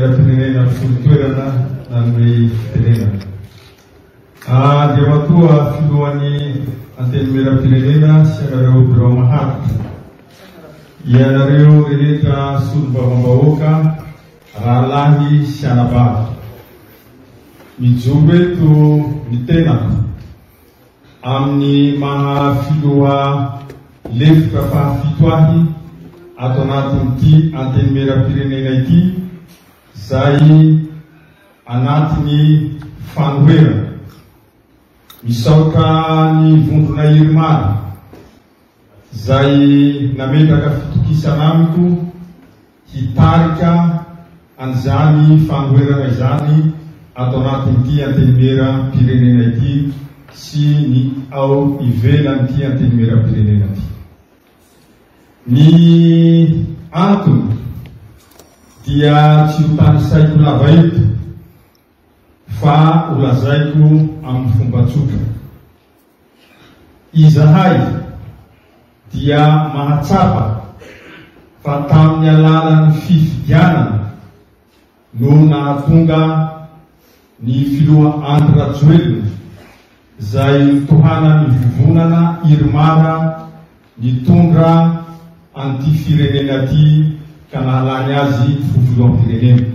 Antenimierampirenena mpisolo toerana nanome fitenenana. Andriamatoa Filohan'ny Antenimierampirenena sy ianareo birao maharitra, ianareo rehetra solombavambahoaka, rahalahy sy anabavy. Mijoro eto ny tenako Amin'ny maha filoha lefitra fahafito ahy ato anatin'ity Antenimierampirenena ity izay anatin'ny fanoherana. Misaotra ny vondrona IRMAR izay nametraka fitokisana amiko hitarika an'izany fanoherana izany ato anatin'ity Antenimieram-pirenena ity sy ny ao ivelan'ity Antenimieram-pirenena ity. Ny antony dia tsy ho tanisaiko lava eto fa holazaiko amin'ny fomba tsotra. Izahay dia mahatsapa fa tamin'ny alalan'ny fifidianana no nahatonga ny filoha Andry Rajoelina izay notohanan'ny vovonana Irmar nitondra an'ity firenena ity ka nahalany azy ho filoham-pirenena.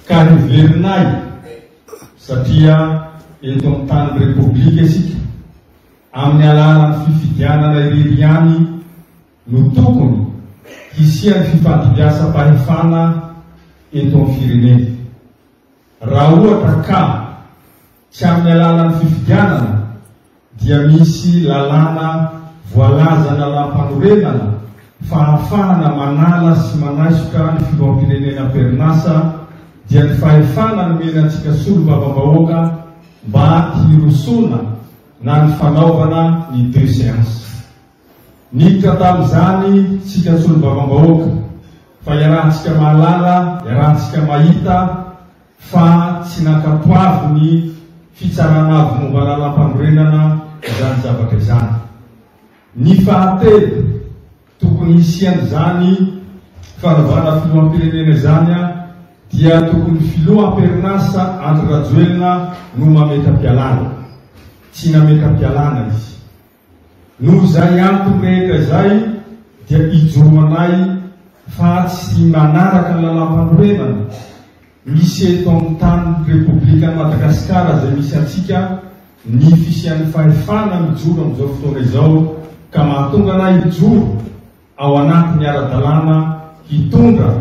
Ka heverinay, satria eto amin'ny tanin'ny Repoblika isika, amin'ny alalan'ny fifidianana irery ihany no tokony hisian'ny fifandimbiasam-pahefana eto amin'ny firenena. Raha ohatra ka tsy amin'ny alalan'ny fifidianana dia misy lalàna voalazan'ny lalàmpanorenana fa ahafahana manala sy manaisotra ny filoham-pirenena am-perinasa dia ny fahefana nomena antsika solombavambahoaka mba hirosoana na ny fanaovana ny deux séances. Niditra tamin'izany isika solombavambahoaka fa iarahantsika mahalala, iarahantsika mahita fa tsy nankatoavin'ny Fitsarana Avo Momba Lalàmpanorenana izany zavatra izany. Ny fahatelo, tokony hisian'izany fanovana filoham-pirenena izany dia tokony filoha am-perinasa Andry Rajoelina no mametra-pialana. Tsy nametra-pialana izy. Noho izay antony rehetra izay dia ijoroanay fa tsy manaraka ny lalàmpanorenana misy eto amin'ny tany Repoblikan'i Madagasikara izay misy antsika ny fisian'ny fahefana mijoro amin'izao fotoana izao ka mahatonga anay hijoro ao anatin'ny ara-dalàna hitondra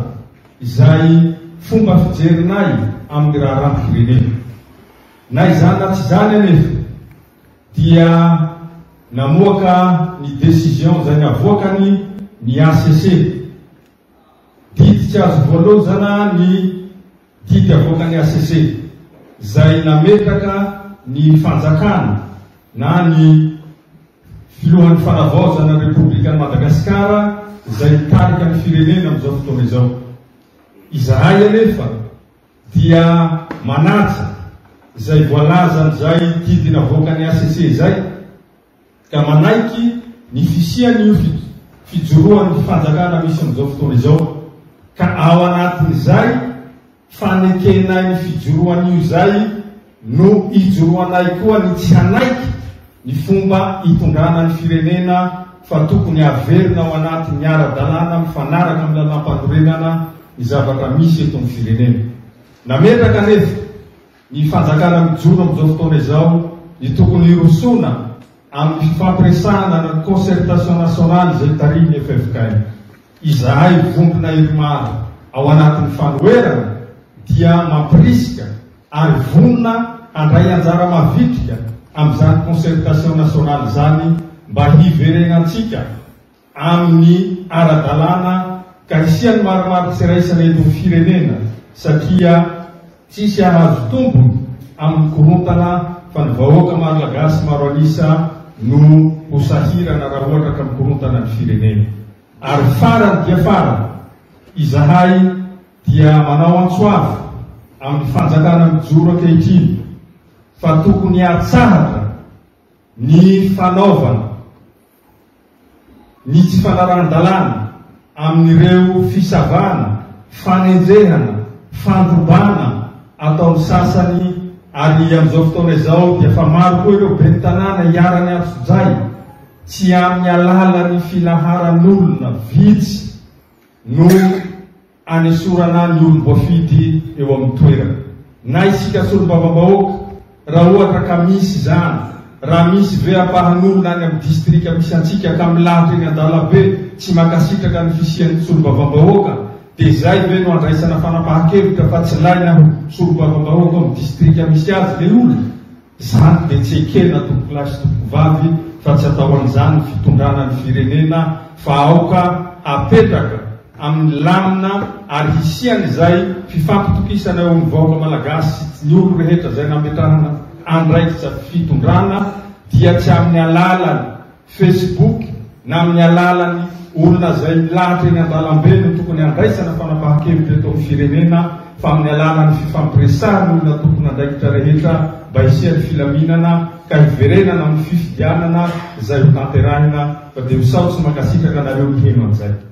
izay fomba fijerinay amin'ny raharaham-pirenena. Na izany na tsy izany anefa dia namoaka ny décision izay navoakany ny HCC. Didy tsy azo voalozana ny didy avoakan'ny HCC izay nametraka ny fanjakana na ny filohan'ny fanavaozana ny Repoblikan'i Madagasikara izay mitarika ny firenena amin'izao fotoana izao. Izahay anefa dia manaja izay voalazan'izay didy navoakan'ny HCC izay ka manaiky ny fisian'io fijoroan'ny fanjakana misy amin'izao fotoana izao ka ao anatin'izay fanekenay ny fijoroan'io izay no ijoroanay koa ny tsy hanaiky ny fomba itondrana ny firenena fa tokony haverina ao anatin'ny ara-dalàna mifanaraka amin'ny lalàmpanorenana ny zavatra misy eto amin'ny firenena. Nametraka anefa ny fanjakana mijoro amin'izao fotoana izao ny tokony hirosoana amin'ny fifampiresahana na ny concertation nationale izay tarihin'ny ffkm. Izahay vondrona IRMAR ao anatin'ny fanoherana dia mampirisika ary vonona handray anjara mavitrika amin'izany concertation nationale izany mba hiverenantsika amin'ny ara-dalàna ka hisian'ny marimaritra iraisana eto amin'ny firenena satria tsisy hahazo tombony amin'ny korontana fa ny vahoaka Malagasy maro an'isa no ho sahirana raha ohatra ka mikorontana ny firenena. Ary farany dia farany, izahay dia manao antso avo amin'ny fanjakana mijoro ankehitriny fa tokony hatsahatra ny fanaovana ny tsy fanarahan-dalàna amin'ireo fisavana, fanenjehana, fandrobana ataon'ny sasany ary amin'izao fotoana izao dia efa maro koa ireo ben'ny tanàna iharan'ny antsojay tsy amin'ny alalan'ny filaharan'olona vitsy no anesorana ny olom-boafidy eo amin'ny toerana. Na isika solombavambahoaka, raha ohatra ka misy izany, raha misy ve ampahan'olona any amin'ny distrika misy antsika ka milahatra eny an-dalambe tsy mankasitraka ny fisian'ny solombavambahoaka, dia izay ve no andraisana fanapahan-kevitra fa tsy laina ho solombavambahoaka ao amin'ny distrika misy azy ilay olona? Izany dia tsy ekena tompokolahy sy tompokovavy fa tsy atao an'izany ny fitondrana ny firenena fa aoka hapetraka amin'ny lamina ary hisian' izay fifampitokisana eo amin'ny vahoaka malagasy sy ny olo rehetra izay nametrahana andraikitra fitondrana dia tsy amin'ny alalan'ny Facebook na amin'ny alalan'ny olona izay milahatra eny an-dalambe no tokony handraisana fanapahan-kevitra eto amin'ny firenena fa amin'ny alalan'ny fifampiresahan'ny olona tompon'andraikitra rehetra mba hisian'ny filaminana ka hiverenana amin'ny fifidianana izay ho tanterahina fa dia misaotra sy mankasitraka anareo miheno an'izay.